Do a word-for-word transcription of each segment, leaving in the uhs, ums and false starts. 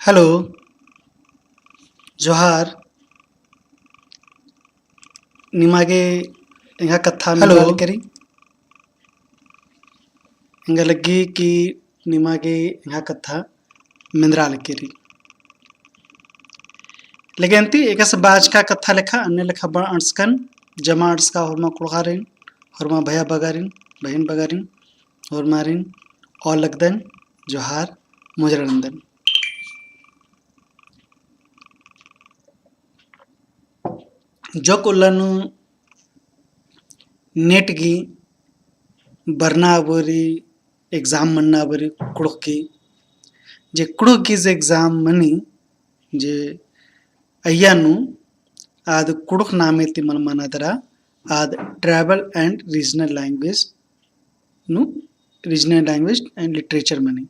Hello, जोहार। निमा गे एंगा कत्था मेंदरा लगी रई। एंगा लग्गी कि निमा गे एंगा कत्था मेंदरा लगी रई। लेकिन ती एकासे बाचका कत्था लेखा, अन्ने लेखा बअना अंड़सकन, जमा अंड़सका होरमा कुँड़ुख़ारिन, होरमा भया बगारिन, बहिन बगारिन, होरमारिन, ओल लगदन, जोहार, मुजरा नन्दन। जोक उल्ला नू NET गही बरना अबोरी, exam मन्ना अबोरी कुँड़ुख़ गही, जे कुँड़ुख़ गही जे exam मनी, जे अइय्या नू आद कुँड़ुख़ नामे ती मल मना दरा, आद tribal and regional language नू, regional language and literature मनी।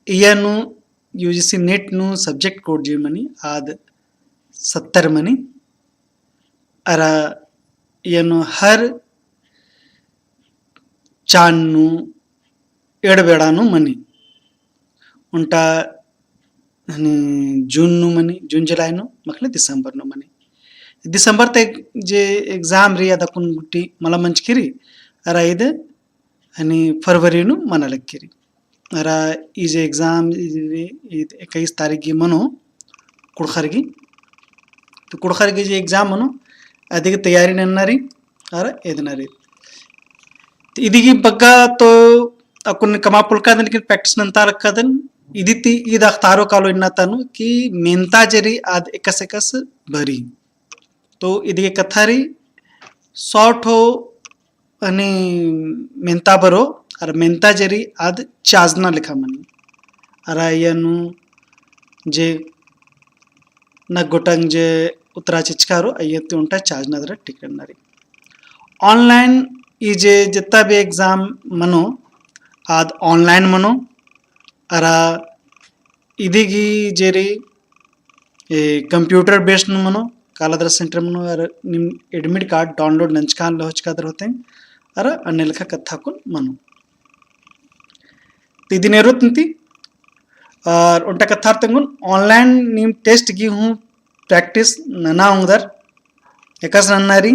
इय्या नू UGC NET नू subject code जे मनी, आद सत्तर मनी। अरा इय्या नू हर चान नू एंड़ बेड़ा नू मनी। ओन्टा हनी जून नू मनी, जून जुलाई नू, मखले दिसंबर नू मनी। दिसंबर ता जे exam रई आद अक्कुन गूटी मला मंजकी रई, अरा ईद हनी फरवरी नू मना लगी रई। अरा ई जे exam ईद इक्कीस तारीख गही मनो कुँड़ुख़र गही। तो कुँड़ुख़र गही जे exam मनो, अदी गही तैयारी नन्ना रई, अरा एदना रई। तो इदी गही बग्गा तो अक्कुन कमआ पोल्लकदन, लेकिन practice नन्ता लगदन। इदी ती ईद अख़तारो कालो इन्ना ता नू कि मेन्ता जे रई आद एकासे एकासे बरी। तो इदी गही कत्था रई, सौ ठो हनी मेन्ता बरो, अरा मेन्ता जे रई आद चाजना लेखा मनी। अरा इय्या नू जे नगोटंग जे उतरा चिचका रओ, अइय्या ती ओन्टा चाजना दरा टिक नन्ना रई। Online ई जे जितना भी exam मनो, आद online मनो, अरा इदी गही जे रई, ए, computer based नू मनो, काला दरा center मनो, अरा नीम admit card download नंजका ले होचका दरा होते, अरा अन्ने लेखा कत्था कुन मनो। तो इदिन एरोत ती, अरा ओन्टा कत्था तेंगोन online नीम test गही हूँ practice नना ओंगदर, एकासे नन्ना रई,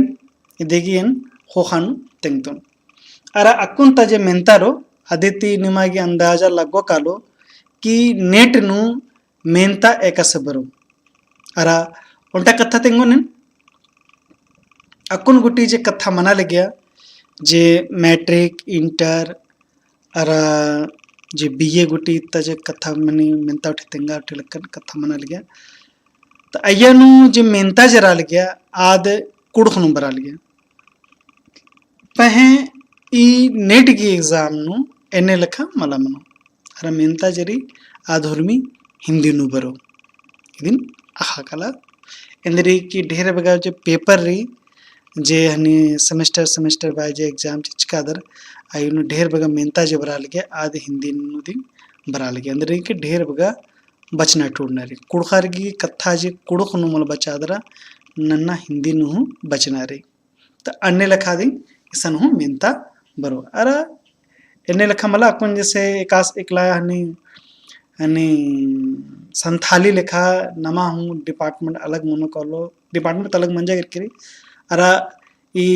इदी गही एन ख़ोख़ा नू तेंगतोन। अरा अक्कुन ता जे मेन्ता रओ, अदी ती निमा गे अंदाजा लग्गो कालो कि NET नू मेन्ता एकासे बरो। अरा ओन्टा कत्था तेंगोन एन, अक्कुन गूटी जे कत्था मना लगिया, जे matric, inter, अरा जे BA गूटी ता जे कत्था मनी, मेन्ता उठे तेंगा उठे लक्कन कत्था मना लगिया। तो अइय्या नू जे मेन्ता जे रआ लगिया, आद कुँड़ुख़ नू बरआ लगिया। पहें ई NET गही exam नू एन्ने लेखा मला मनो। अरा मेन्ता जे रई आद हुरमी हिन्दी नू बरो। इदिन अख़ा काला। एन्देर कि ढेर बग्गे जे paper रई, जे हनी semester, semester wise जे exam चिचका दर, अइय्या नू ढेर बग्गे मेन्ता जे बरआ लगिया, आद हिन्दी नू दिम बरआ लगिया। एन्देर कि ढेर बग्गे बचना टूड़ना रई। कुँड़ुख़र गही कत्था जे कुँड़ुख़ नू मल बचा दरा, नन्ना हिन्दी नू हूँ बचना रई। तो अन्ने लेखा दिम इसन हूँ मेन्ता बरो। अरा एन्ने लेखा मला अक्कुन जैसे एकासे एकला हनी, हनी संथाली लेखा नमा हूँ department अलग मनो कालो, department तो अलग मंजा केरकी रई। अरा ई,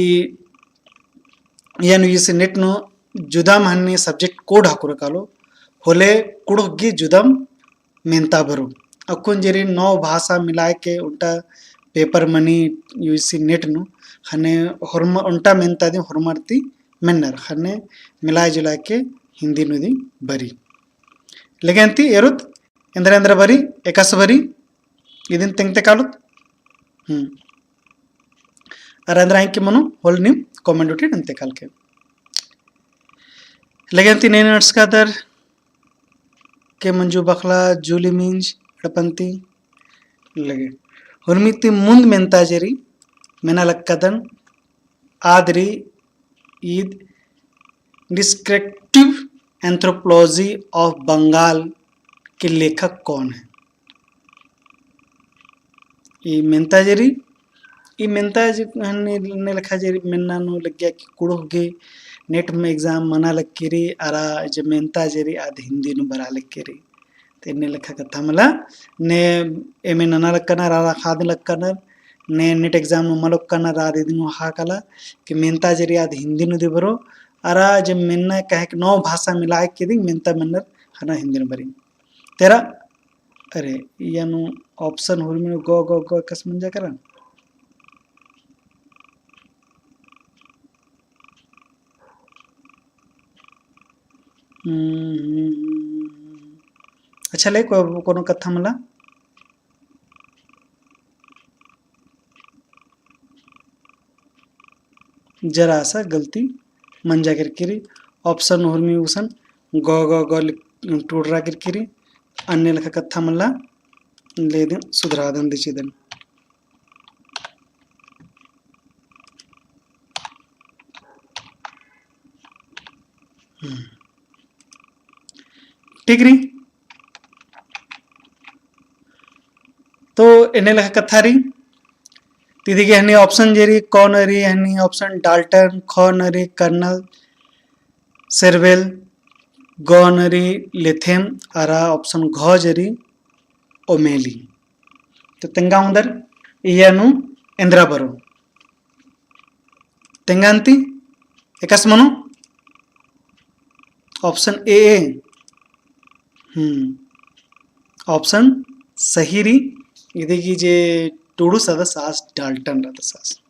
इय्या नू जैसे NET नू जुदम हनी subject code हकुर कालो, होले कुँड़ुख़ गही जुदम मेन्ता बरो। अक्कुन जे रई नौ भाषा मिलाय के ओन्टा paper मनी UGC NET नू, ख़ने होरम-, ओन्टा मेन्ता दिम होरमर ती मेन्नर, ख़ने मिलाय जुलाय के हिन्दी नू दिम बरी। लेकिन ती एरोत एन्देर एन्देर बरी, एकासे बरी, इदिन तेंगते कालोत। हम्म। अरा एन्देर आँय के मनो होले नीम comment उठी नन्ते कालके। लेकिन ती नेन अंड़सका दर के मंजू बखला जूली मिंज एड़पन्ती लगे। हुरमी ती मुन्द मेन्ता जे रई मेना लक्कदन आद रई ईद Descriptive Anthropology of Bengal के लेखक कौन है? ई मेन्ता जे रई, ई मेन्ता जे हनी ने लेखा जे रई मेन्ना नू लग्गिया कि कुँड़ुख़ गे NET exam मना लग्गी रई, अरा जे मेन्ता जे रई आद हिन्दी नू बरआ लग्गी रई। तो एन्ने लेखा कत्था मला, ने एमे नना लक्कनर, आर अख़ादिन लक्कनर, ने NEET exam नू मल ओक्कनर, आर इदिन अख़ा काला, कि मेन्ता जे रई आद हिन्दी नू दिम बरो, अरा जे मेन्ना कहे कि नौ भाषा मिलाए के दिम, मेन्ता मेन्नर ख़ने हिन्दी नू बरी। तेरा, अरे, इया नू option हुरमी नू गो, गो, गो, एकासे मंजा केरा। हम्म, हम्म, हम्म, हम्म। अच्छा ले, को-, कोनो कत्था मला? जरा सा गलती मंजा केरकी रई, option हुरमी गुसन गो, गो, गो लिख-, टूड़रा केरकी रई, अन्ने लेखा कत्था मला, ले दिन सुधरा दन दिची दन। हम्म। ठीक रई। तो एन्ने लेखा कत्था रई। तो इदी गे हनी option जे रई, क नू रई हनी option डाल्टन, ख नू रई कर्नल सेरबेल, ग नू रई लेथेम, अरा option घ जे रई ओमेली। तो तेंगा ओंगदर इया नू एन्दरा बरो। तेंगा अन्ती एकासे मनो? Option A, A। हम्म। Option सही रई। इदी गे जे टूड़ुस रअदस आस डाल्टन रअदस आस।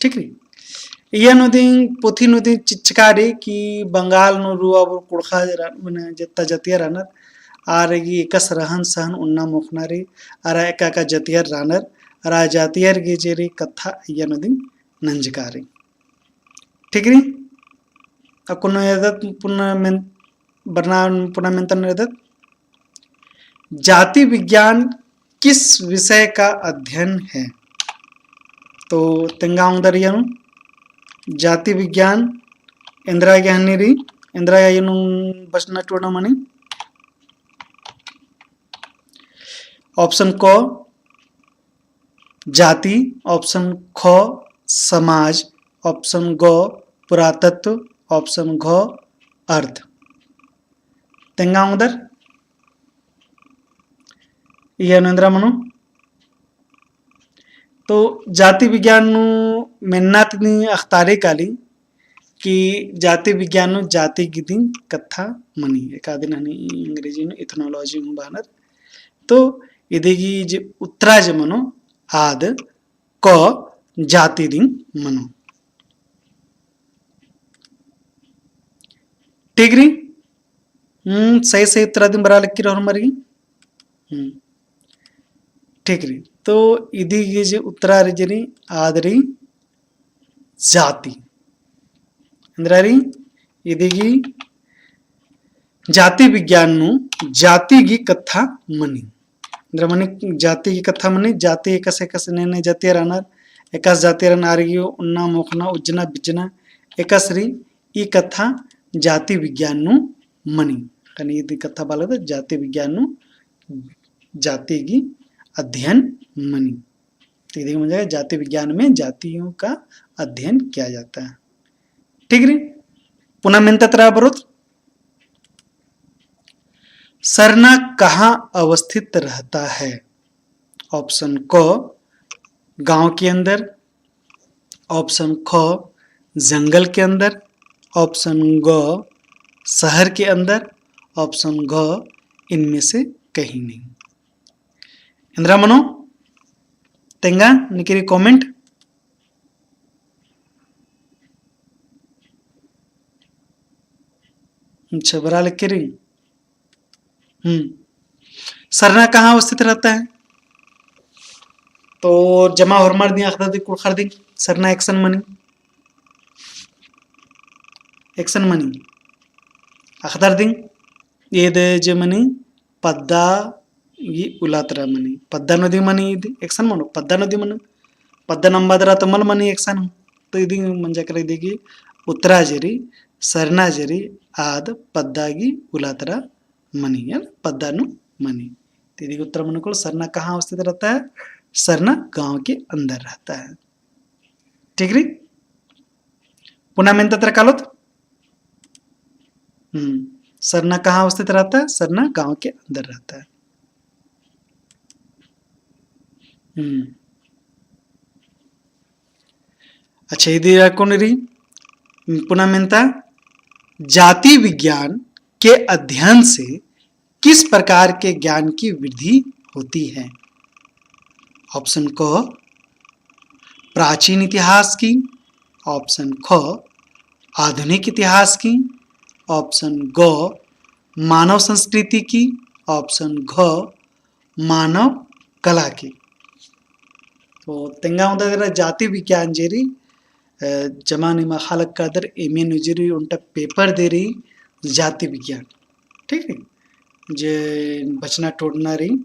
ठीक रई। इया नू दिम, पोथी नू दिम चिच्चका रई कि बंगाल नू रई अबुर कुँड़ुख़ जे रअनर, मने जेत्ता जतियर रअनर, आर गे एकासे रहन सहन ओन्ना मोख़ना रई, अरा एका एका जतियर रअनर, अरा जतियर गे जे रई कत्था इया नू दिम नंजका रई। ठीक रई? अक्कुन एदत पुना मेन-, बरना पुना मेन्तन एदत। जाति विज्ञान किस विषय का अध्ययन है? तो तेंगा ओंगदर इया नू, जाति विज्ञान एन्दरा गे हनी रई, एन्दरा गे इया नू बचना टूड़ना मनी। Option क जाति, option ख समाज, option ग पुरातत्व, option घ अर्थ। तेंगा ओंगदर इया नू एन्दरा मनो। तो जाति विज्ञान नू मेन्ना ती अख़तारई काली कि जाति विज्ञान नू जाति गे दिम कत्था मनी। एका दिम हनी अंग्रेजी नू ethnology हूँ बअनर। तो इदी गे जे उत्तरा जे मनो आद क जाति दिम मनो। ठीक रई? हम्म, सही सही उत्तरा दिम बरआ लगी रहर मरगी। हम्म। ठीक रई। तो इदी गे जे उत्तरा रई जे रई, आद रई जाति। एन्दरा रई, इदी गे जाति विज्ञान नू जाति गे कत्था मनी। एन्दरा मनी जाति गे कत्था मनी, जाति एकासे एकासे ने ने जातियर रअनर, एकासे जातियर रअनर आर गे ओन्ना मोख़ना उज्जना बिज्जना एकासे रई, ई कत्था जाति विज्ञान नू मनी। ख़ने इदी कत्था बआ लगदत जाति विज्ञान नू जाति गे अध्ययन मनी। तो इदी गे मंजा जाति विज्ञान में जातियों का अध्ययन किया जाता है। ठीक रई? पुना मेन्ता तरा बरोत। सरना कहाँ अवस्थित रहता है? Option क गाँव के अंदर, option ख जंगल के अंदर, option ग शहर के अंदर, option घ इनमें से कहीं नहीं। एन्दरा मनो तेंगा निकिरी comment। अच्छा, बरआ लगी रई। हम्म। सरना कहाँ अवस्थित रहता है? तो जमा होरमर दिम अख़दर दिम कुँड़ुख़र दिम, सरना एकसन मनी। एकसन मनी। अख़दर दिम, एद जे मनी पद्दा गही उल्ला तरा मनी। पद्दा नू दिम मनी ईद, एकसन मनो, पद्दा नू दिम मनी। पद्दा नम्बा तरा तो मल मनी एकसन। तो इदी मंजा केरा इदी गही उत्तरा जे रई, सरना जे रई, आद पद्दा गही उल्ला तरा मनी, है ना? पद्दा नू मनी। तो इदी गही उत्तरा मनो कुल, सरना कहाँ अवस्थित रहता है? सरना गाँव के अंदर रहता है। ठीक रई? पुना मेन्ता तरा कालोत। हम्म। सरना कहाँ अवस्थित रहता है? सरना गाँव के अंदर रहता है। हम्म। अच्छा, इदी अक्कुन रई, पुना मेन्ता, जाति विज्ञान के अध्ययन से किस प्रकार के ज्ञान की वृद्धि होती है? Option क, प्राचीन इतिहास की, option ख, आधुनिक इतिहास की, option ग, मानव संस्कृति की, option घ, मानव कला की। तो तेंगा ओन्दा दरा जाति विज्ञान जे रई, अ, जमा निमा ख़लक कादर एम ए नू जे रई ओन्टा paper दे रई जाति विज्ञान, ठीक रई, जे बचना टोड़ना रई,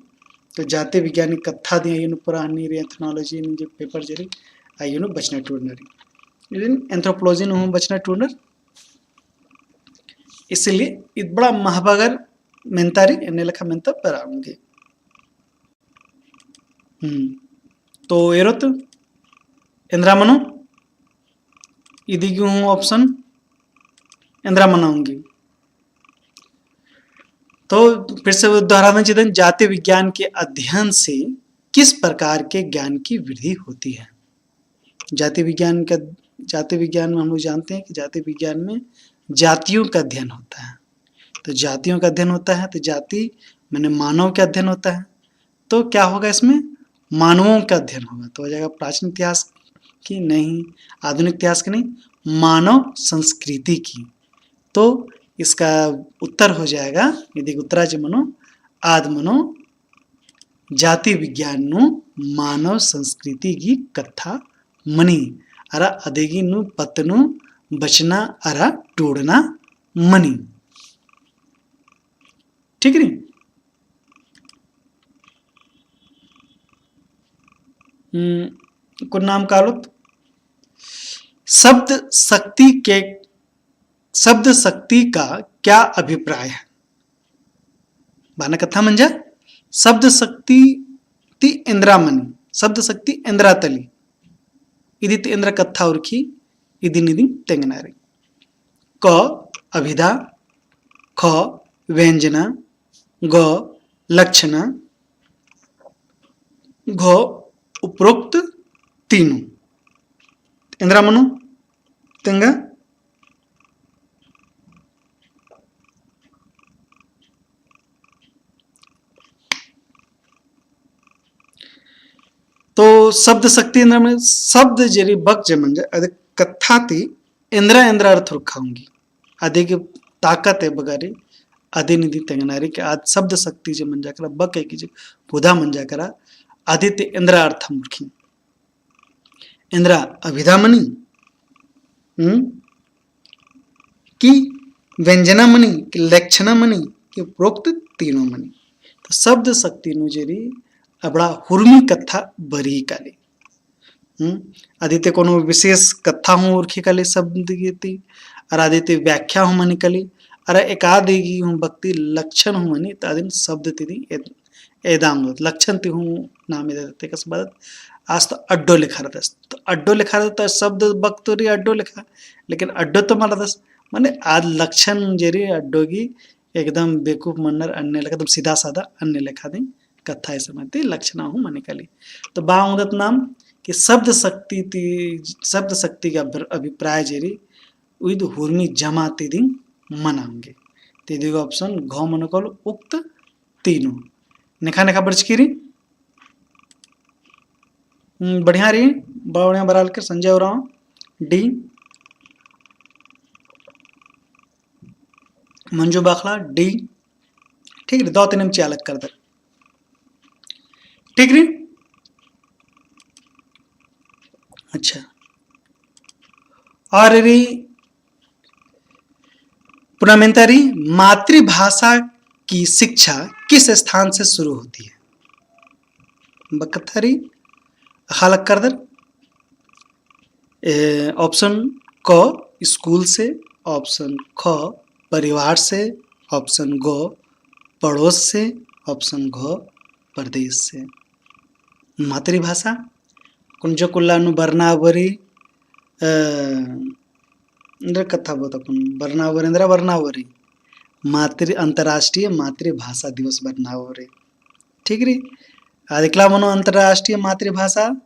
तो जाति विज्ञान कत्था दिम अयो नू पुरानी रई, anthropology नू जे paper जे रई, अयो नू बचना टोड़ना रई। लेकिन anthropology नू हूँ बचना टोड़नर, इसीलिए इद बड़ा महबगर मेन्ता रई, एन्ने लेखा मेन्ता बरआ ओंगी। हम्म। तो एरोत एन्द्रा मनो, इदी गे हूँ option एन्द्रा मना ओंगी। तो फिर से दोहराना चिदन, जाति विज्ञान के अध्ययन से किस प्रकार के ज्ञान की वृद्धि होती है? जाति विज्ञान का, जाति विज्ञान में हम लोग जानते हैं कि जाति विज्ञान में जातियों का अध्ययन होता है। तो जातियों का अध्ययन होता है, तो जाति माने मानव का अध्ययन होता है। तो क्या होगा इसमें? मानवों का अध्ययन होगा। तो हो जाएगा प्राचीन इतिहास की नहीं, आधुनिक इतिहास की नहीं, मानव संस्कृति की। तो इसका उत्तर हो जाएगा, इदी गे उत्तरा जे मनो, आद मनो जाति विज्ञान नू मानव संस्कृति गही कत्था मनी, अरा अदिगे नू पत्त नू बचना अरा टूड़ना मनी। ठीक रई? हम्म, कुन नाम कालोत? शब्द शक्ति के, शब्द शक्ति का क्या अभिप्राय है? बअना कत्था मंजा, शब्द शक्ति ती एन्द्रा मनी, शब्द शक्ति एन्द्रा तली, इदी ती एन्द्रा कत्था उरखी, इदिन इदिन तेंगना रई। क, अभिधा, ख, व्यंजना, ग, लक्षणा, घ, उपरोक्त तीनों। एन्द्रा मनो तेंगा। तो शब्द शक्ति एन्द्रा मनी, शब्द जे रई बक जे मंजा, अदी कत्था ती एन्द्रा एन्द्रा अर्थ उरखा ओंगी। अदिगे ताकत एबगा रई, अदिन इदी तेंगना रई कि आद शब्द शक्ति जे मंजा केरा, बक एकी जे पुदा मंजा केरा, अदी ती एन्द्रा अर्थ उरखी। एन्द्रा अभिधा मनी, हम्म? कि व्यंजना मनी, कि लक्षणा मनी, कि उपरोक्त तीनों मनी। तो शब्द शक्ति नू जे रई अबड़ा हुरमी कत्था बरई काली। हम्म? अदी ती कोनो विशेष कत्था हूँ उरखी काली शब्द गही ती, अरा अदी ती व्याख्या हूँ मनी काली, अरा एकादी गही हूँ बक ती लक्षण हूँ मनी, तो अदिन शब्द ती दी एद-, एदा ओंगदत, लक्षण ती हूँ नाम एदा ओंगदत, एकासे बअदत, आस तो अड्डो लेखा रअदस। तो अड्डो लेखा रअदस, तो शब्द बक तो रई अड्डो लेखा, लेकिन अड्डो तो मल रअदस। माने आद लक्षण जे रई अड्डो गही एकदम बेवकूफ मनर अन्ने लेखा, एकदम सीधा साधा अन्ने लेखा दिम कत्था, ई समय ती लक्षणा हूँ मनी काली। तो बआ ओंगदत नाम कि शब्द शक्ति ती, शब्द शक्ति का अभि-, अभिप्राय जे रई, उइद हुरमी जमा ती दिम मना ओंगी। तो इदी गे option घ मनो कालो, उक्त तीनों। नेखा नेखा बरचकी रई। हम्म, बढ़िया रई, बड़ा बढ़िया बरआ लगी संजय उराँव। D, मंजू बाखला, D। ठीक रई, दव तीन एम चिआ लग करदर। ठीक रई? अच्छा। और रई पुना मेन्ता रई, मातृभाषा की शिक्षा किस स्थान से शुरू होती है? बकत्था रई, अख़आ लग करदर। ए, option क, स्कूल से, option ख, परिवार से, option ग, पड़ोस से, option घ, प्रदेश से। मातृभाषा, कुन जो कुल्ला नू बरना बरई, अ, एन्द्रा कत्था बअदत अक्कुन, बरना बरई, एन्द्रा बरना बरई। मातृ-, अंतर्राष्ट्रीय मातृभाषा दिवस बरना रई। ठीक रई? आद एकला मनो अंतर्राष्ट्रीय मातृभाषा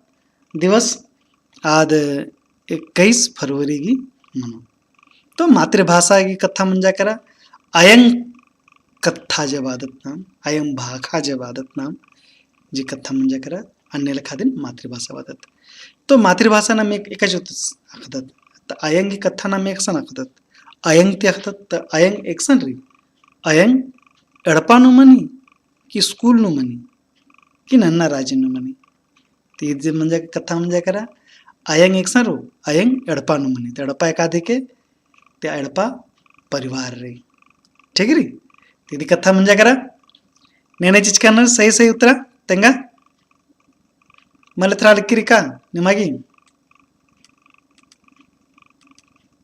दिवस, आद इक्कीस फरवरी गही मनो। तो मातृभाषा गही कत्था मंजा केरा, अयंग कत्था जे बअदत नाम, अयंग भाखा जे बअदत नाम, जे कत्था मंजा केरा, अन्ने लेखा दिम मातृभाषा बअदत। तो मातृभाषा नाम एक, एका जो अख़दत, तो अयंग गही कत्था नाम एकसन अख़दत, अयंग ती अख़दत, तो अयंग एकसन रई, अयंग एड़पा नू मनी, कि स्कूल नू मनी, कि नन्ना राजी नू मनी। तो ईद जे मंजा, कत्था मंजा केरा, अयंग एकसन रओ, अयंग एड़पा नू मनी। तो एड़पा एकादे के, तो एड़पा परिवार रई। ठीक रई? तो इदी कत्था मंजा केरा, नेने चिचका नू सही सही उत्तरा तेंगा। मले थरा लिक्की रई का, निमागी?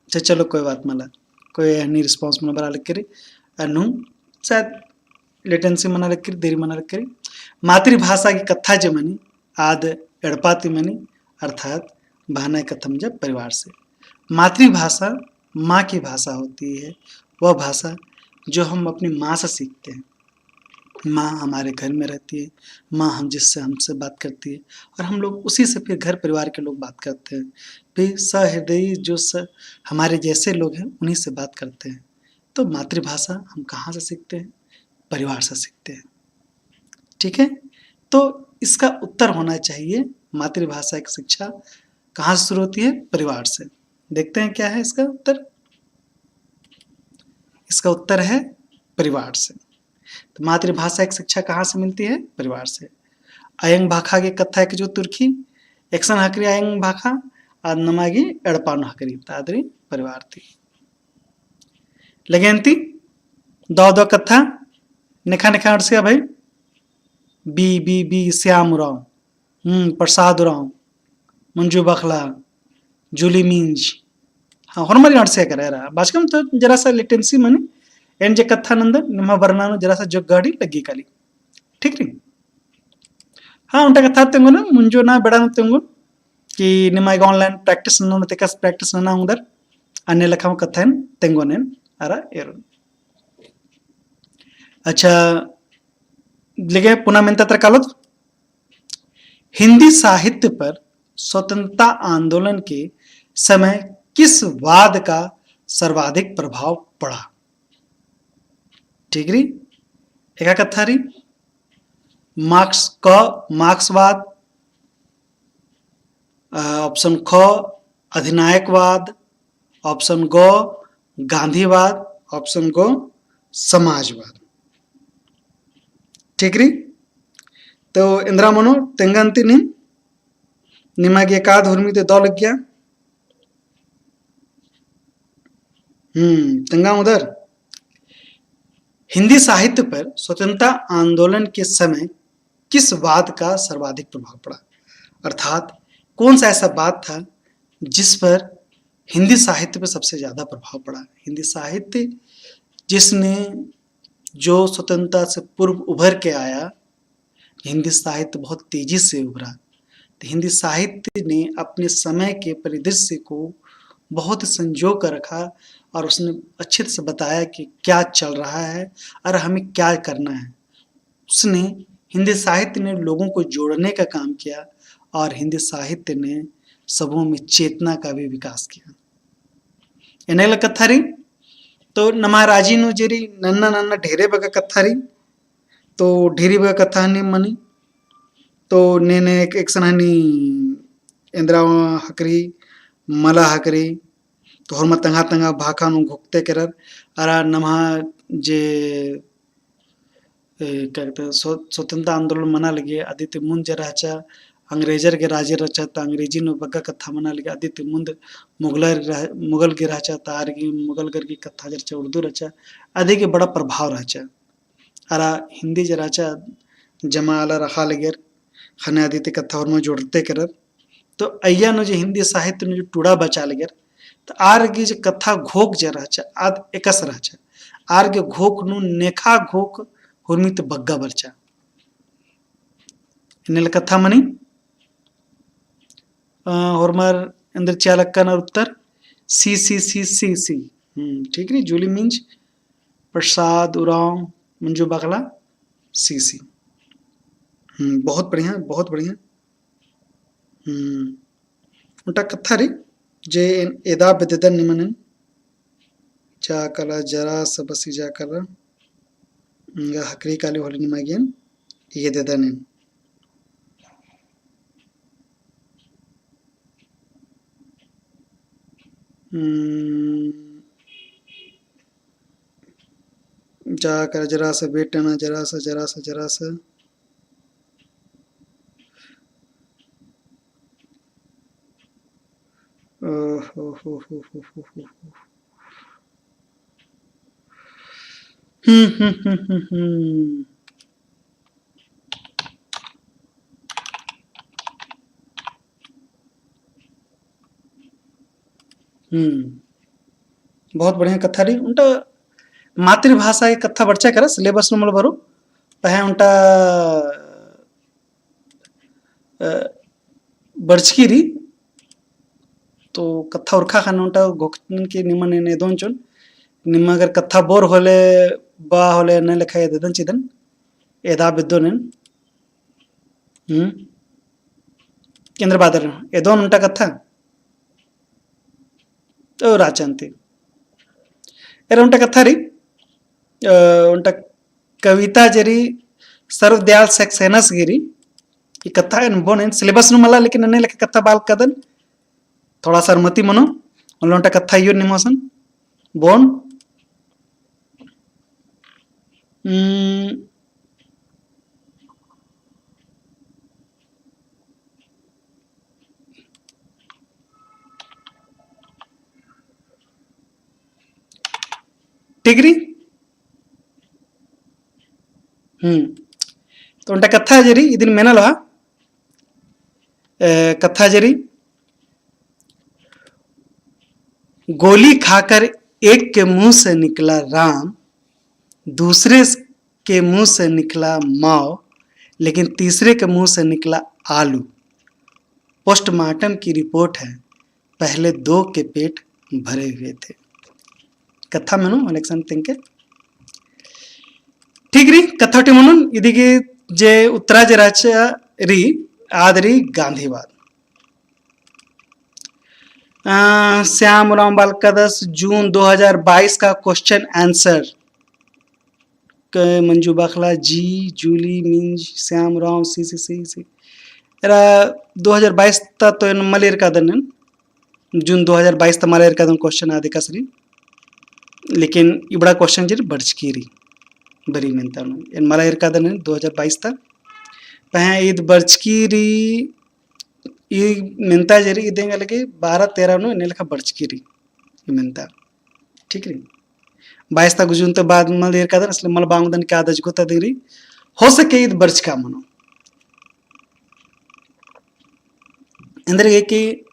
अच्छा, चलो, कोई बात मला, कोई हनी response मना बरआ लगी रई, अन्नु शायद latency मना लगी रई, देरी मना लगी रई। मातृभाषा गही कत्था जे मनी, आद एड़पा ती मनी, अर्थात बअना कत्था मंजा परिवार से। मातृभाषा माँ की भाषा होती है, वह भाषा जो हम अपनी माँ से सीखते हैं। माँ हमारे घर में रहती है, माँ हम जिससे, हमसे बात करती है और हम लोग उसी से फिर घर परिवार के लोग बात करते हैं। फिर सहृदयी जो स-, हमारे जैसे लोग हैं, उन्हीं से बात करते हैं। तो मातृभाषा हम कहाँ से सीखते हैं? परिवार से सीखते हैं। ठीक है, तो इसका उत्तर होना चाहिए, मातृभाषा की शिक्षा कहाँ से शुरू होती है? परिवार से। देखते हैं क्या है इसका उत्तर। इसका उत्तर है परिवार से। तो मातृभाषा की शिक्षा कहाँ से मिलती है? परिवार से। अयंग भाखा गही कत्था एकजो तुरखी, एकसन हकरी अयंग भाखा, आद नमा गही एड़पा नू हकरी, तो आद रई परिवार ती। लगे अन्ती दव दव कत्था नेखा नेखा अंड़सिया भाई, बी, बी, बी, श्याम उराँव, हम्म, प्रसाद उराँव, मंजू बखला, जूली मिंज। हाँ, होरमर अंड़सिया केरा एरा। बाचकम तो जरा सा latency मनी, एन जे कत्था नंदन, निम्हा बरना नू जरा सा जोक गाड़ी लग्गी काली। ठीक रई? हाँ, ओन्टा कत्था तेंगोन, मुंजो ना बेड़ा नू तेंगोन, कि निमा गे online practice नना, तेकस practice नना उंगदर, अन्ने लेखा कत्था एन तेंगोन एन, अरा एरोन। अच्छा, लेके पुना मेन्ता तर कालोत। हिंदी साहित्य पर स्वतंत्रता आंदोलन के समय किस वाद का सर्वाधिक प्रभाव पड़ा? ठीक रई, एका कत्था रई, मार्क्स क, मार्क्सवाद, अ, option ख, अधिनायकवाद, option ग, गांधीवाद, option ग, समाजवाद। ठीक रई? तो एन्दरा मनो, तेंगा अन्ती नीम, निमा गे एकाद हुरमी ते दव लग्गिया। हम्म, तेंगा उंगदर। हिंदी साहित्य पर स्वतंत्रता आंदोलन के समय किस वाद का सर्वाधिक प्रभाव पड़ा? अर्थात कौन सा ऐसा वाद था जिस पर हिंदी साहित्य पर सबसे ज्यादा प्रभाव पड़ा? हिंदी साहित्य जिसने, जो स्वतंत्रता से पूर्व उभर के आया, हिंदी साहित्य बहुत तेजी से उभरा। तो हिंदी साहित्य ने अपने समय के परिदृश्य को बहुत संजो कर रखा और उसने अच्छे से बताया कि क्या चल रहा है और हमें क्या करना है। उसने, हिंदी साहित्य ने लोगों को जोड़ने का काम किया और हिंदी साहित्य ने सबों में चेतना का भी विकास किया। एन्ने ला कत्था रई, तो नमा राजी नू जे रई नन्ना नन्ना ढेरे बग्गे कत्था रई, तो ढेरे बग्गे कत्था हनी मनी, तो ने ने एक, एकसन हनी एन्दरा हकरी, मला हकरी, तो होरमा तंगआ तंगआ भाखा नू घोखते केरर, अरा नम्हा जे, ए, का कहते हैं, स्व-, स्वतंत्रता आंदोलन मना लगी, अदी ती मुन्द जे रहचा, अंग्रेजर गे राज रहचा, त अंग्रेजी नू बग्गे कत्था मना लगी, अदी ती मुन्द मुगलर रह-, मुगल गे रहचा, त आर गे मुगलगर गे कत्था जे रहचा, उर्दू रहचा, अदी गे बड़ा प्रभाव रहचा। अरा हिंदी जे रहचा जमा आलर अख़ा लगियर, ख़ने अदी ती कत्था होरमा जोड़ते केरर। तो अइय्या नू जे हिंदी साहित्य नू जे टूड़ा बचा लगियर, तो आर गे जे कत्था घोख जे रहचा, आद एकस रहचा। आर गे घोख नू नेखा घोख होरमी ती बग्गे बरचा। एन्ने ला कत्था मनी, अ, होरमर एन्देर चिआ लक्कनर उत्तर C, C, C, C, C। हम्म, ठीक रई, जूली मिंज। प्रसाद उराँव, मंजू बाखला, सी सी। हम्म, बहुत बढ़िया, बहुत बढ़िया। हम्म, ओन्टा कत्था रई, जे एन एदा बेद्ददन निमन एन, जा कला जरा सा बस जा कला, एंगा हकरी काली होले निमा गे एन एदा बेद्ददन एन। हम्म। जा करा जरा सा बेटना, जरा सा, जरा सा, जरा सा। ओहो हो हो। हम्म, हम्म, हम्म, हम्म, हम्म। हम्म। बहुत बढ़िया कत्था रई। ओन्टा मातृभाषा ही कत्था बरचा केरा, syllabus नू मल बरओ। पहें ओन्टा, अ, बरचकी रई। तो कत्था उरखा ख़ने ओन्टा घोखचन कि निमन एन एदोन चिओन। निमा अगर कत्था बोर होले, बआ होले, एन्ने लेखा एददन चिदन। एदा बेद्दोन एन। हम्म। एन्देर बअदर, एदोन ओन्टा कत्था? तो राचन ती। एरा ओन्टा कत्था रई, अ, ओन्टा कविता जे रई सर्वदयाल सक्सेनस गही रई। ई कत्था एन बोन एन syllabus नू मला, लेकिन एन्ने लेखा कत्था बआ लगदन। थोड़ा सहमति मनो, ओन्टा कत्था अयो निमा सन बोन। हम्म। ठीक रई? हम्म। तो ओन्टा कत्था जे रई, इदिन मेना लहा, ए, कत्था जे रई, गोली खाकर एक के मुंह से निकला राम, दूसरे के मुंह से निकला माव, लेकिन तीसरे के मुंह से निकला आलू। Postmortem की report है, पहले दो के पेट भरे हुए थे। कत्था मनो, election तेंगके। ठीक रई, कत्था ती मनोन, इदिगे जे उत्तरा जे रहचा रई, आद रई गांधीवाद। अ, श्याम उराँव बआ लगदस, जून दो हज़ार बाईस का question answer। क-, मंजू बाखला, जी, जूली, मिंज, श्याम उराँव, सी, सी, सी, सी। एरा दो हज़ार बाईस ता तो एन मल एरकादन एन। जून दो हज़ार बाईस ता मल एरकादन question आद एकासे रई। लेकिन इबड़ा question जे रई बरचकी रई। बरई मेन्ता नू। एन मल एरकादन एन दो हज़ार बाईस ता। पहें ईद बरचकी रई, ई मेन्ता जे रई, ईद एंगा लगे बारह तेरह नू एन्ने लेखा बरचकी रई। ई मेन्ता। ठीक रई। बाईस ता गुजून तो बाद मल एरकादन, इसलिए मल बांगदन का आद अजगो ता दिम रई। हो सके ईद बरचका मनो। एन्देरगे कि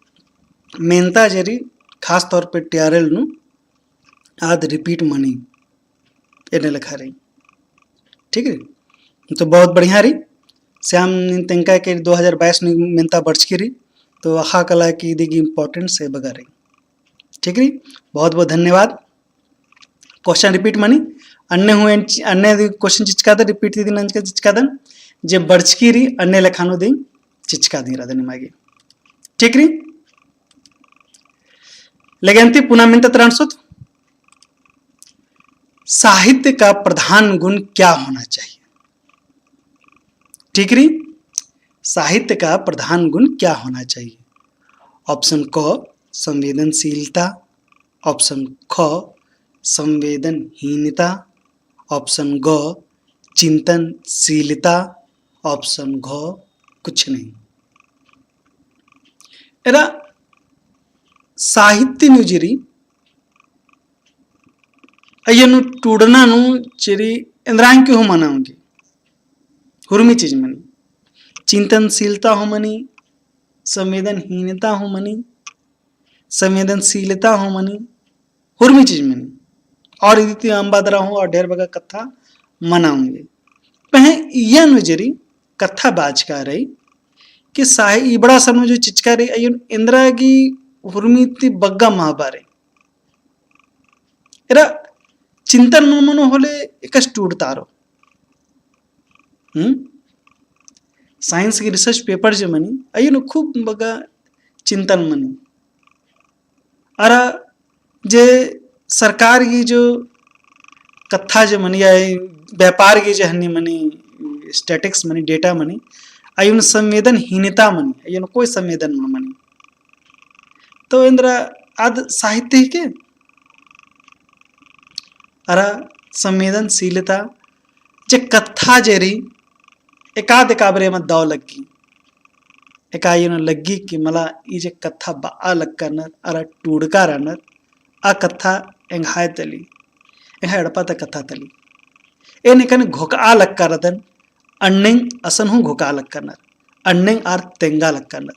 मेन्ता जे रई खास तौर पे TRL नू आद repeat मनी। एन्ने लेखा रई। ठीक रई? तो बहुत बढ़िया रई। श्याम नीन तेंगका के दो हज़ार बाईस नू मेन्ता बरचकी रई। तो अख़ा कला कि इदिगी importance एबगा रई। ठीक रई? बहुत बहुत धन्यवाद। Question repeat मनी, अन्ने हूँ एन चि-, अन्ने question चिचकादन, repeat ती दिम नंजका चिचकादन, जे बरचकी रई, अन्ने लेखा नू दिम चिचकादिम रअदन निमागे। ठीक रई? लेगेन ती पुना मेन्ता तरा अंड़सोत, साहित्य का प्रधान गुण क्या होना चाहिए? ठीक रई, साहित्य का प्रधान गुण क्या होना चाहिए? Option क, संवेदनशीलता, option ख, संवेदनहीनता, option ग, चिंतनशीलता, option घ, कुछ नहीं। एरा साहित्य नू जे रई, अइय्या नू टूड़ना नू जे रई एन्दरा की हूँ मना ओंगी। हुरमी चीज मनी। चिंतनशीलता हूँ मनी, संवेदनहीनता हूँ मनी, संवेदनशीलता हूँ मनी, हुरमी चीज मनी। और इदी ती अम्बा दरा हूँ और ढेर बग्गे कत्था मना ओंगी। पहें इय्या नू जे रई कत्था बाचका रई कि साहे इबड़ा सब नू जो चिचका रई, अइय्या नू एन्दरा गे हुरमी ती बग्गे महबा रई। एरा चिंतन मनो होले एकासे टूड़तारो। हम्म? Science की research paper जे मनी, अइय्या नू खूब बग्गे चिंतन मनी। अरा जे सरकार की जो कत्था जे मनी या व्यापार की जे हन्नी मनी, statistics मनी, data मनी, अइय्या नू संवेदनहीनता मनी, अइय्या नू कोई संवेदन मल मनी। तो एन्दरा आद साहित्य ही के अरा संवेदनशीलता जे कत्था जे रई, एकाद एकाबारी एमा दव लग्गी। एका अइय्या नू लग्गी कि मला ई जे कत्था बआ लक्कनर अरा टूड़का रअनर, आ कत्था एंग्है तली, एंग्है एड़पा ता कत्था तली। एन एकाने घोखआ लक्करदन, अन्नेम असन हूँ घोखआ लक्कनर, अन्नेम आर तेंगा लक्कनर।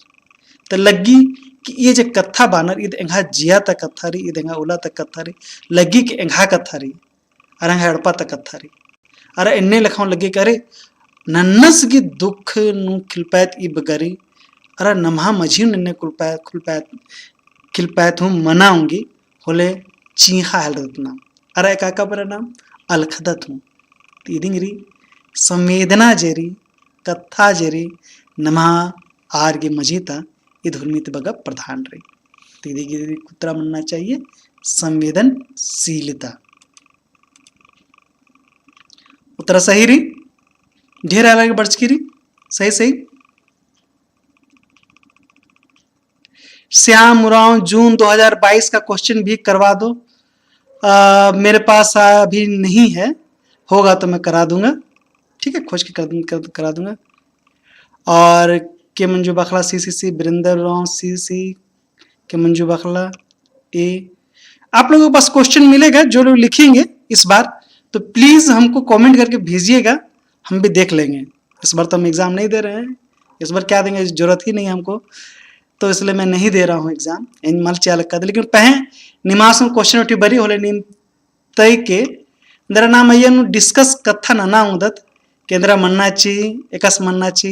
त लग्गी कि ई जे कत्था बअनर, ईद एंग्है जिया ता कत्था रई, ईद एंग्है उल्ला ता कत्था रई, लग्गी कि एंग्है कत्था रई, अरा एंग्है एड़पा ता कत्था रई। अरा एन्ने लेखा हूँ लग्गी कि अरे, नन्नस गही दुख नू खिलपाएत ई बग्गे रई, अरा नम्है मझी नू एन्ने खुलपाएत, खुलपाएत, खिलपाएत हूँ मना ओंगी, होले चींख़ा हेलरदत नाम। अरा एका एकाबारी नाम अलख़दत हूँ। त इदिंग रई संवेदना जे रई, कत्था जे रई, नम्है आर गही मझी ता ईद हुरमी ती बग्गे प्रधान रई। त इदी गही उत्तर मन्ना चाहिए संवेदनशीलता। उत्तर सही रई, ढेर अलग बरचकी रई, सही सही। श्याम उरांव, जून दो हज़ार बाईस का question भी करवा दो। अ, मेरे पास अभी नहीं है, होगा तो मैं करा दूंगा। ठीक है, खोज के कर दूं-, कर, करा दूंगा। और के मंजू बखला, सी सी सी, बिरेंद्र उरांव, सी सी, के मंजू बखला, ए। आप लोगों के पास question मिलेगा, जो लोग लिखेंगे इस बार, तो please हमको comment करके भेजिएगा, हम भी देख लेंगे। इस बार तो हम exam नहीं दे रहे हैं, इस बार क्या देंगे, जरूरत ही नहीं है हमको, तो इसलिए मैं नहीं दे रहा हूँ exam। एन मल चिआ लक्कदत, लेकिन पहें निमास हूँ question उठी बरई होले नीम तइके, एन्दरा नाम अइय्या नू discuss कत्था नना ओंगदत, कि एन्दरा मन्ना ची, एकासे मन्ना ची,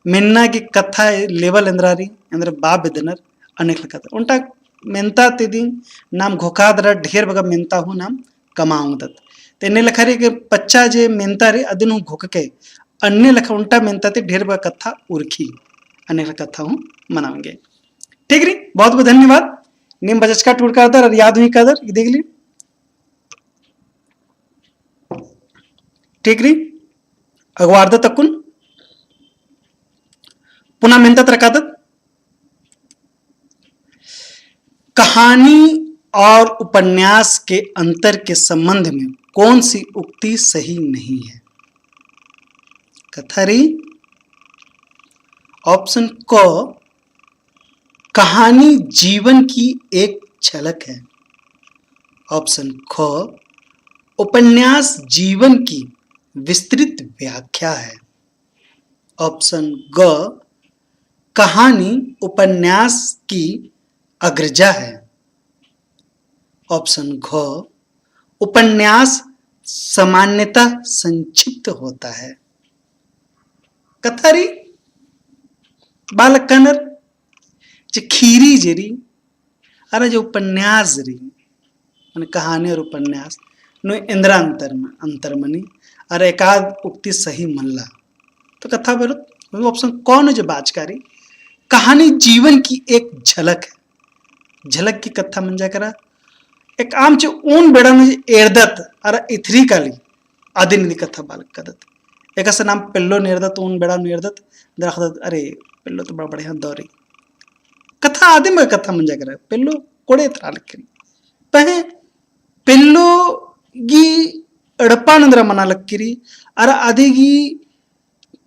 मेन्ना की कत्था level एन्दरा रई, एन्दरा बआ बेद्दनर, अन्नेक लक्कदत। ओन्टा मेन्ता ती इदिंग नाम घोखादरा ढेर बग्गे मेन्ता हूँ नाम कमआ ओंगदत। त एन्ने लेखा रई कि पच्चा जे मेन्ता रई, अदिन हूँ घोखके, अन्ने लेखा ओन्टा मेन्ता ती ढेर बग्गे कत्था उरखी, अन्ने लेखा कत्था हूँ मना ओंगे। ठीक रई, बहुत बहुत धन्यवाद। नीम बचचका टूड़का रअदर अरा याद हूँ कादर, इदी गही ठीक रई, अगवारदत अक्कुन पुना मेन्ता तरा कादत। कहानी और उपन्यास के अंतर के संबंध में कौन सी उक्ति सही नहीं है? कत्था रई option क, कहानी जीवन की एक झलक है। Option ख, उपन्यास जीवन की विस्तृत व्याख्या है। Option ग, कहानी उपन्यास की अग्रजा है। Option घ, उपन्यास सामान्यतः संक्षिप्त होता है। कत्था रई, बआ लक्कनर, जे खीरी जे रई, अरा जे उपन्यास रई, माने कहानी और उपन्यास नू एन्दरा अंतर म-, अंतर मनी, अरा एकाद उक्ति सही मल्ला। तो कत्था बरओत, option क नू जे बाचका रई, कहानी जीवन की एक झलक है। झलक की कत्था मंजा केरा, एकअम चे ओन बेड़ा नू जे एरदत, अरा इथरी काली, अदिन इदी कत्था बआ लक्कदत। एकासे नाम पेल्लोन एरदत, ओन बेड़ा नू एरदत, दरा अख़दत, अरे, पेल्लो तो बड़ा बढ़िया दव रई। कत्था अदिम कत्था मंजा केरा, पेल्लो कोड़े एथरा लक्की रई। पहें पेल्लो गही एड़पा नू एन्दरा मना लक्की रई, अरा अदी गही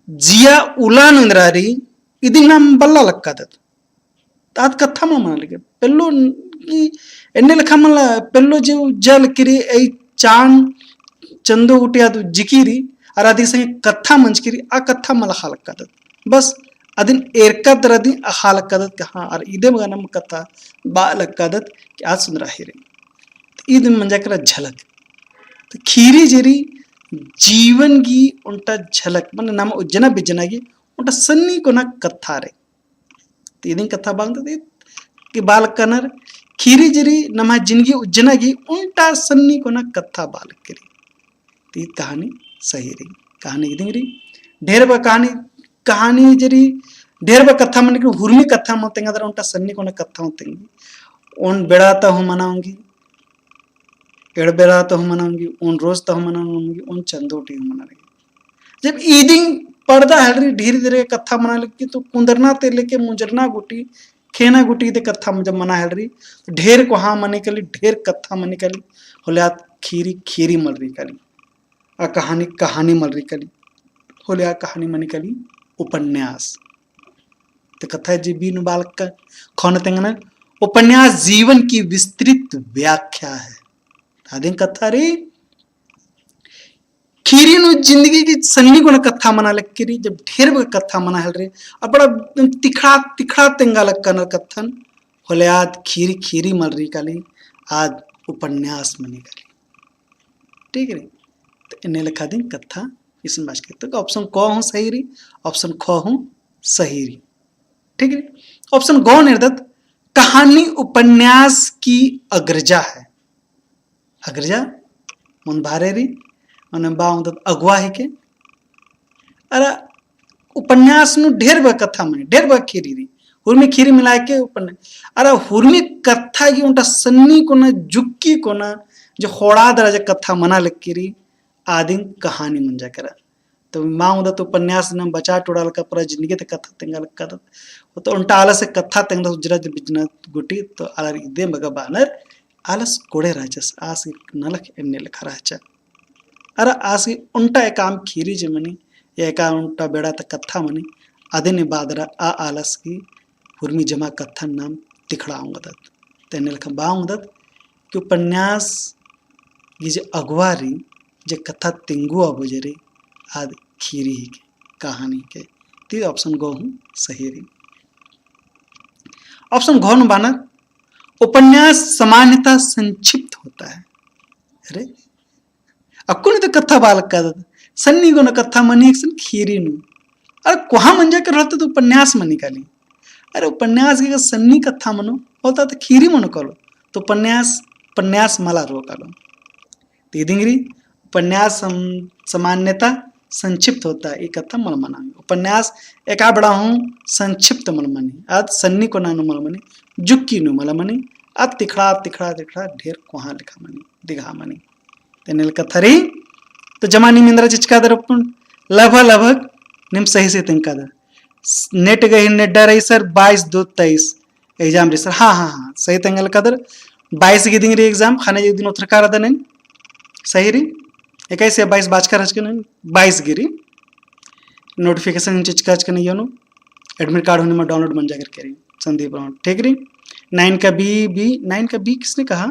जिया उल्ला नू एन्दरा रई, इदिन नाम बल्ला लक्कादत। त आद कत्था मल मना लगे। पेल्लो गही एन्ने लेखा मला, पेल्लो जे उज्जा लक्की रई, अई चान चंदो गूटी आद उज्जकी रई, अरा अदी संगे कत्था मंजकी रई, आ कत्था मल अख़ा लक्कादत। बस अदिन एरकत रअदी अख़ा लक्कादत कि हाँ, अरा इदे बग्गे नाम कत्था बआ लक्कादत कि आद सुन्दरा ही रई। त इदिन मंजा केरा झलक। त खीरी जे रई जीवन गही ओन्टा झलक, माने नाम उज्जना बिज्जना गही ओन्टा सन्नी कोना कत्था रई। त इदिन कत्था बआ लक्कदत कि बआ लक्कनर खीरी जे रई, नम्है जिनगी उज्जना गही ओन्टा सन्नी कोना कत्था बआ लगी रई। ती कहानी सही रई। कहानी इदिंग रई। ढेर बग्गे कहानी, कहानी जे रई, ढेर बग्गे कत्था मनी कि हुरमी कत्था मल तेंगा दरा ओन्टा सन्नी कोना कत्था मल तेंगी। ओन बेड़ा ता हूँ मना ओंगी, एड़ बेड़ा ता हूँ मना ओंगी, ओन रोज ता हूँ मना ओंगी, ओन चंदो ती हूँ मना ओंगी। जब इदिंग परदा हेलरी धीरे धीरे कत्था मना लगी तो कुन्दरना ती लेके मुंजरना गूटी खेना गूटी ती कत्था जब मना हेलरी, तो ढेर कोहा मनी काली, ढेर कत्था मनी काली, होले आद खीरी खीरी मल रई काली, आ कहानी कहानी मल रई काली, होले आ कहानी मनी काली उपन्यास। तो कत्था जे बी नू बआ लगी का, ख़ने तेंगना, उपन्यास जीवन की विस्तृत व्याख्या है। अदिन कत्था रई, खीरी नू जिंदगी गही सन्नी कोना कत्था मना लगी रई, जब ढेर बग्गे कत्था मना हेलरी, आ बड़ा तिखड़ा तिखड़ा तेंगा लगी कानर कत्थन, होले आद खीरी खीरी मल रई काली, आद उपन्यास मनी काली। ठीक रई? तो एन्ने लेखा दिम कत्था इसन बाचकी। तो option क हूँ सही रई, option ख हूँ सही रई। ठीक रई? Option ग नू एरदत, कहानी उपन्यास की अग्रजा है। अग्रजा, मुन्द बहरे रई, मने बआ ओंगदत अगुवा हिके। अरा उपन्यास नू ढेर बग्गे कत्था मनी, ढेर बग्गे खीरी रई। हुरमी खीरी मिलाके उपन्यास। अरा हुरमी कत्था गही ओन्टा सन्नी कोना, जुक्की कोना, जे ख़ोंड़हा दरा जे कत्था मना लगी रई, आदिन कहानी मंजा केरा। तो मा ओंगदत उपन्यास नम बचा टोड़ा लगी का पूरा जिंदगी ती कत्था तेंगा लगी कादत। तो ओन्टा आलस से कत्था तेंगदत उज्जना जे बिज्जना गूटी, तो आलर इदिम बग्गे बअनर आलस कोड़े रहचस, आस नलख एन्ने लेखा रहचा। अरा आस गही ओन्टा एकाम खीरी जे मनी, या एका ओन्टा बेड़ा ता कत्था मनी, अदिन बआ दरा आ आलस गही हुरमी जमा कत्थन नाम तिखड़ा ओंगदत। तो एन्ने लेखा बआ ओंगदत कि उपन्यास गही जे अगुवा रई, जे कत्था तिंगुआ बआ जे रई, आद खीरी हिके, कहानी हिके। ती option ग हूँ सही रई। Option घ नू बअनर, उपन्यास सामान्यतः संक्षिप्त होता है। अरे, अक्कुन तो कत्था बआ लगी कादत, सन्नी कोना कत्था मनी एकसन खीरी नू। अरे कोहा मंजा केरा होले तो उपन्यास मनी काली। अरे उपन्यास गही सन्नी कत्था मनो होले तो खीरी मनो कालो। तो उपन्यास, उपन्यास मला रओ कालो। तो इदिंग रई, उपन्यास सम-, सामान्यतः संक्षिप्त होता है, ई कत्था मल मना। उपन्यास एका बेड़ा हूँ संक्षिप्त मल मनी, आद सन्नी कोना नू मल मनी, जुक्की नू मल मनी, आद तिखड़ा, तिखड़ा, तिखड़ा ढेर कोहा लेखा मनी, दिगहा मनी। तो एन्ने लेखा कत्था रई, तो जमा नीम एन्दरा चिचका दरा अपन, लगभग, लगभग नीम सही, सही तेंगका दरा। NET गही NEDA रई सर, बाईस दो तेईस exam रई सर। हाँ, हाँ, हाँ, सही तेंगलका दरा। बाईस गही दिम रई exam, ख़ने जे दिन ओथरका रअदन, सही रई। इक्कीस या बाईस बाचका रहचकन, बाईस गही रई। Notification चिचका रहचकन इय्या नू, admit card हूँ निमा download मंजा केरकी रई, संदीप राउत, ठीक रई। Nine का B, B, nine का B किसने कहा?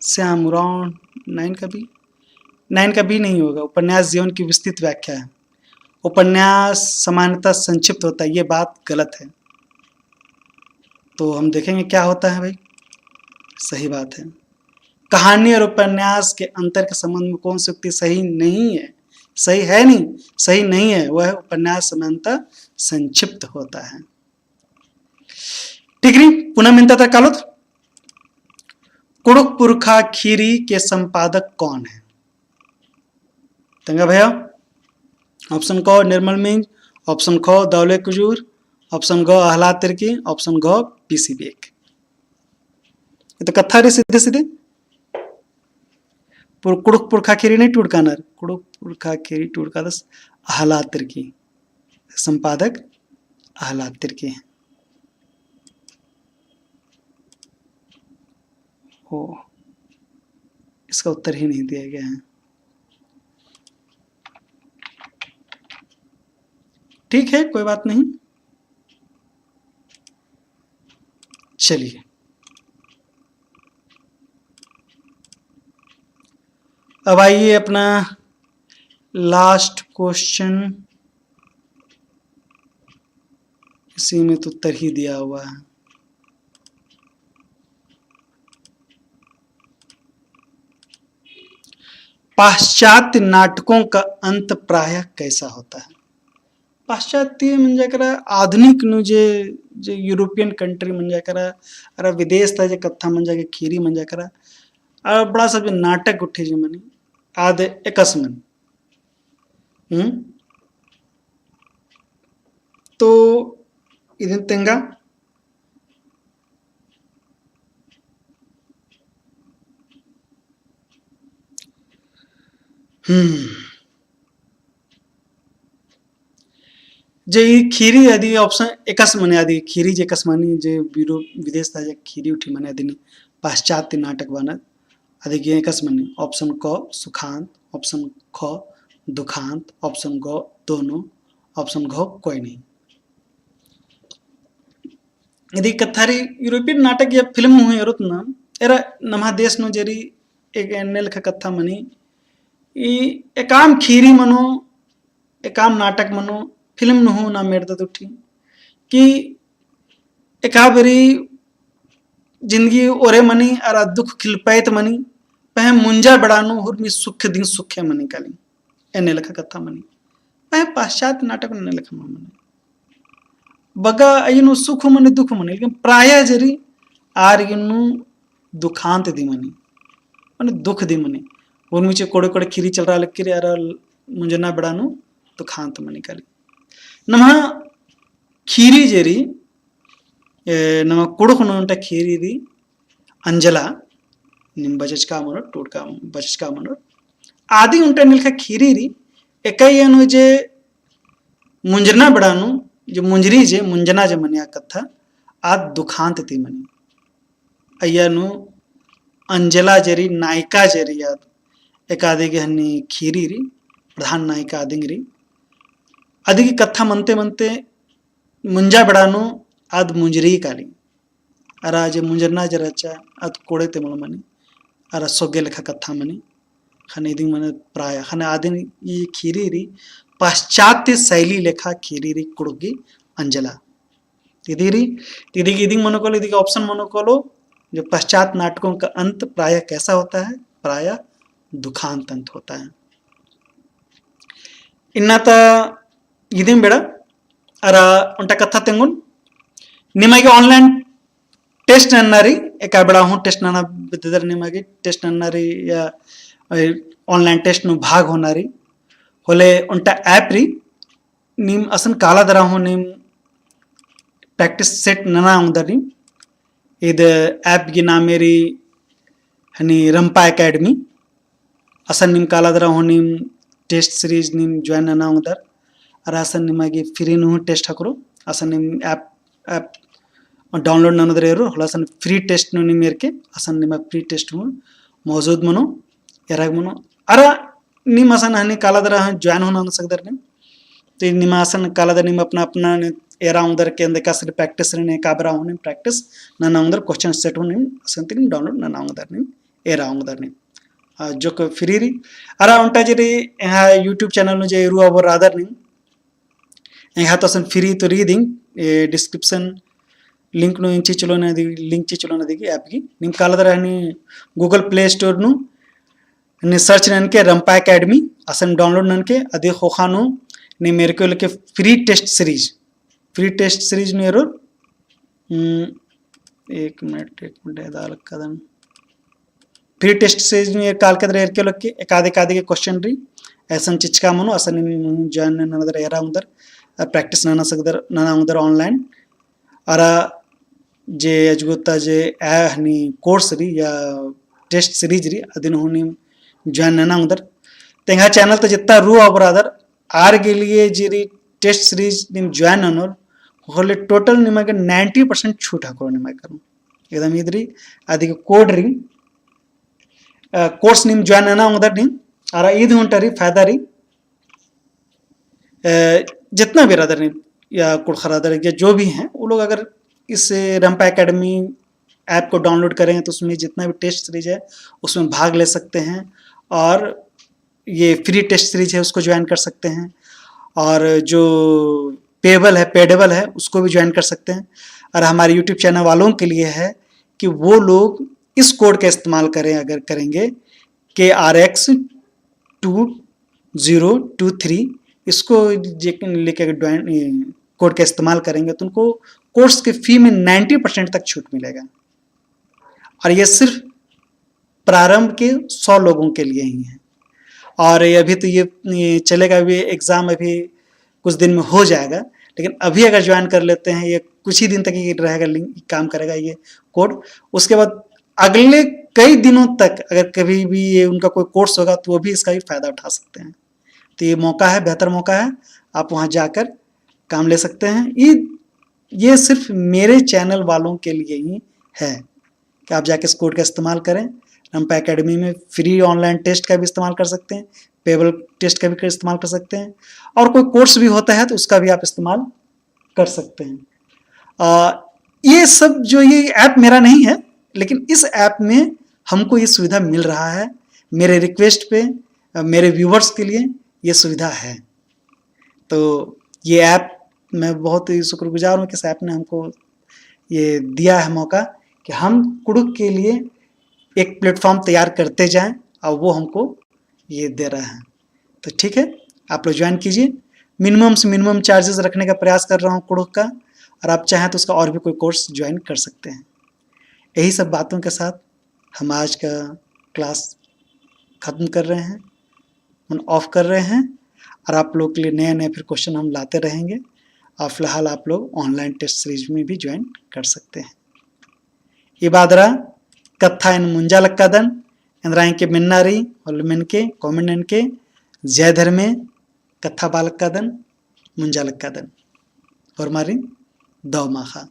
श्याम राउत, nine का B, nine का B नहीं होगा, उपन्यास जीवन की विस्तृत व्याख्या है। उपन्यास सामान्यतः संक्षिप्त होता है, ये बात गलत है। तो हम देखेंगे क्या होता है भाई, सही बात है। कहानी और उपन्यास के अंतर के संबंध में कौन सी उक्ति सही नहीं है, सही है नहीं, सही नहीं है, वह है उपन्यास सामान्यतः संक्षिप्त होता है। ठीक रई, पुना मेन्ता ता कालोत, कुँड़ुख़ पुरखा ख़ीरी के संपादक कौन है? तेंगा भैया, option क निर्मल मिंज, option ख दौले कुजूर, option ग अहलाद तिर्की, option घ पीसी बेक। ये तो कत्था रई सीधे सीधे। पुर-, कुँड़ुख़ पुरखा ख़ीरी नहीं टूड़कानर, कुँड़ुख़ पुरखा ख़ीरी टूड़कादस अहलाद तिर्की, संपादक अहलाद तिर्की। ओ, इसका उत्तर ही नहीं दिया गया है। ठीक है, कोई बात नहीं। चलिए, अब आइए अपना last question, इसी में तो उत्तर ही दिया हुआ है। पाश्चात्य नाटकों का अंत प्रायः कैसा होता है? पाश्चात्य मंजा केरा, आधुनिक नू जे, जे European country मंजा केरा, अरा विदेश ता जे कत्था मंजा के खीरी मंजा केरा, अरा बड़ा सब जे नाटक गुट्ठी जे मनी, आद एकस मनी। हम्म? तो इदिन तेंगा हम्म। जे ई खीरी अदी option एकस मनी, अदी खीरी जे एकस मनी जे विरो-, विदेश ता जे खीरी उठी मनी अदिन पाश्चात्य नाटक बअनर, अदी गे एकस मनी option क सुखांत, option ख दुखांत, option ग दोनों, option घ कोई नहीं। इदी कत्था रई European नाटक या film हूँ एरोत ना, एरा नम्हा देश नू जे रई एक एन्ने लेखा कत्था मनी, ई एकाम खीरी मनो, एकाम नाटक मनो, film नू हूँ नाम मेड़दत उठी, कि एका बेरी जिंदगी ओरे मनी अरा दुख खिलपैत मनी, पहें मुंजा बेड़ा नू हुरमी सुख दिम सुखे मनी काली। एन्ने लेखा कत्था मनी। पहें पाश्चात्य नाटक नू एन्ने लेखा मल मनी। बग्गे अइय्या नू सुख मनी, दुख मनी, लेकिन प्रायः जे रई आर अइय्या नू दुखांत दिम मनी, मने दुख दिम मनी। उर्मी चे कोड़े कोड़े खीरी चलरआ लगी रई, अरा मुंजना बेड़ा नू दुखांत मनी काली। नम्हा खीरी जे रई, ए, नम्हा कुँड़ुख़ नू ओन्टा खीरी रई, अंजला, नीम बचचका मनोर, टूड़का बचचका मनोर। आदी ओन्टा एन्ने लेखा खीरी रई, एका अइय्या नू जे मुंजरना बेड़ा नू, जे मुंजरी जे, मुंजना जे मनी आ कत्था, आद दुखांत ती मनी। अइय्या नू अंजला जे रई, नायिका जे रई आद, एका आदी गे हनी खीरी रई, प्रधान नायिका आदिंग रई। अदी गे कत्था मनते मनते मुंजा बेड़ा नू आद मुंजरी काली। अरा जे मुंजरना जे रहचा, आद कोड़े ती मल मनी, अरा सोगे लेखा कत्था मनी, ख़ने इदिंग मने प्रायः, ख़ने आदिन ई खीरी रई, पाश्चात्य शैली लेखा खीरी रई कुँड़ुख़ गही अंजला। इदी रई, इदी गे इदिंग मनो कालो, इदी गे option मनो कालो, जो पश्चात नाटकों का अंत प्रायः कैसा होता है? प्रायः दुखांत अंत होता है। इन्ना ता इदिम बेड़ा, अरा ओन्टा कत्था तेंगोन, निमा गे online test नन्ना रई, एका बेड़ा हूँ test नना बेद्ददर निमा गे, test नन्ना रई या, ए, online test नू भाग होना रई, होले ओन्टा app रई, नीम असन काला दरा हूँ नीम practice set नना ओंगदर नीम। इद app गे नामे रई हनी रंपा Academy। असन नीम काला दरा हूँ नीम test series नीम join नना ओंगदर। अरा असन निमा गे free नू हूँ test ख़क्खरो। असन नीम app, app download ननोदर एरोर, होले असन free test नू नीम एरके, असन निमा free test हूँ मौजूद मनो, एरा गे मनो। अरा नीम असन हनी काला दरा हूँ join हूँ नना सकदर नीम। तो निमा असन काला दरा नीम अपना अपना एरा ओंगदर के अंदर का सिर्फ practice रहने का बरा हूँ नीम practice नना ओंगदर, question set हूँ नीम असन ती नीम download नना ओंगदर नीम, एरा ओंगदर नीम। आ, जोक free रई। अरा ओन्टा जे रई एंग्है YouTube channel नू जे एरू अबोर रअदर नीम, एंग्है तो असन free तो रई दिम, ए description link नू एन चिचलो ना दिम, link चिचलो ना दिम app गे। नीम काला दरा हनी Google Play Store नू ने search ननके रंपा Academy, असन download ननके, अदी ख़ोख़ा नू नीम एरके होले के free test series, free test series नू एरोर। हम्म, एक मिनट, एक मिनट, एदा लक्कदन। Free test series नू एरका लक्कदर एरके होले के एकादे एकादे गे question रई, असन चिचका मनो, असन नीम join ननोदर एरा ओंगदर, अ, practice नना सकदर, नना ओंगदर online। अरा जे अजगो ता जे आ हनी course रई या test series रई, अदिन हूँ नीम join नना ओंगदर। तेंगा channel ता जितना रू अबोर रअदर, आर गे लिए जे रई test series नीम join ननोर, होले total निमा गे ninety percent छूट ख़क्खरो निमा गे। एकदम इद रई, अदी गे code रई, अ, course नीम join नना ओंगदर नीम, अरा इद ओन्टा रई फायदा रई। अ, जितना भी रअदर या कुँड़ुख़र रअदर या जो भी हैं, वो लोग अगर इस रंपा Academy app को download करें तो उसमें जितना भी test series है, उसमें भाग ले सकते हैं। और ये free test series है, उसको join कर सकते हैं। और जो payable है, paidable है, उसको भी join कर सकते हैं। और हमारे YouTube channel वालों के लिए है कि वो लोग इस code का इस्तेमाल करें, अगर करेंगे, K R X two zero two three, इसको जे-, लेके अगर join, ए, code का इस्तेमाल करेंगे तो उनको course के fee में ninety percent तक छूट मिलेगा। और ये सिर्फ प्रारंभ के सौ लोगों के लिए ही है। और ये अभी तो ये, ये चलेगा, अभी exam अभी कुछ दिन में हो जाएगा, लेकिन अभी अगर join कर लेते हैं, ये कुछ ही दिन तक ये रहेगा, link काम करेगा ये code। उसके बाद अगले कई दिनों तक अगर कभी भी ये उनका कोई course होगा तो वो भी इसका भी फायदा उठा सकते हैं। तो ये मौका है, बेहतर मौका है, आप वहाँ जाकर काम ले सकते हैं। ये, ये सिर्फ मेरे channel वालों के लिए ही है कि आप जाके इस code का इस्तेमाल करें। रंपा Academy में free online test का भी इस्तेमाल कर सकते हैं, payable test का भी इस्तेमाल कर सकते हैं, और कोई course भी होता है तो उसका भी आप इस्तेमाल कर सकते हैं। अ, ये सब जो, ये app मेरा नहीं है, लेकिन इस app में हमको ये सुविधा मिल रहा है। मेरे request पे, अ, मेरे viewers के लिए ये सुविधा है। तो ये app, मैं बहुत ही शुक्रगुजार हूँ कि इस app ने हमको ये दिया है मौका कि हम कुँड़ुख़ के लिए एक platform तैयार करते जाएँ और वो हमको ये दे रहा है। तो ठीक है, आप लोग join कीजिए। Minimum से minimum charges रखने का प्रयास कर रहा हूँ कुँड़ुख़ का, और आप चाहें तो उसका और भी कोई course join कर सकते हैं। यही सब बातों के साथ हम आज का class खत्म कर रहे हैं, मन off कर रहे हैं, और आप लोग के लिए नए नए फिर question हम लाते रहेंगे। और फिलहाल आप लोग online test series में भी join कर सकते हैं। इबादरा कत्था एन मुंजा लक्कादन, एन्दरा एंके मेन्ना रई, होले मेनके, comment एनके। जय धर्मे, कत्था बआ लक्कादन, मुंजा लक्कादन। होरमारिन दव माखा।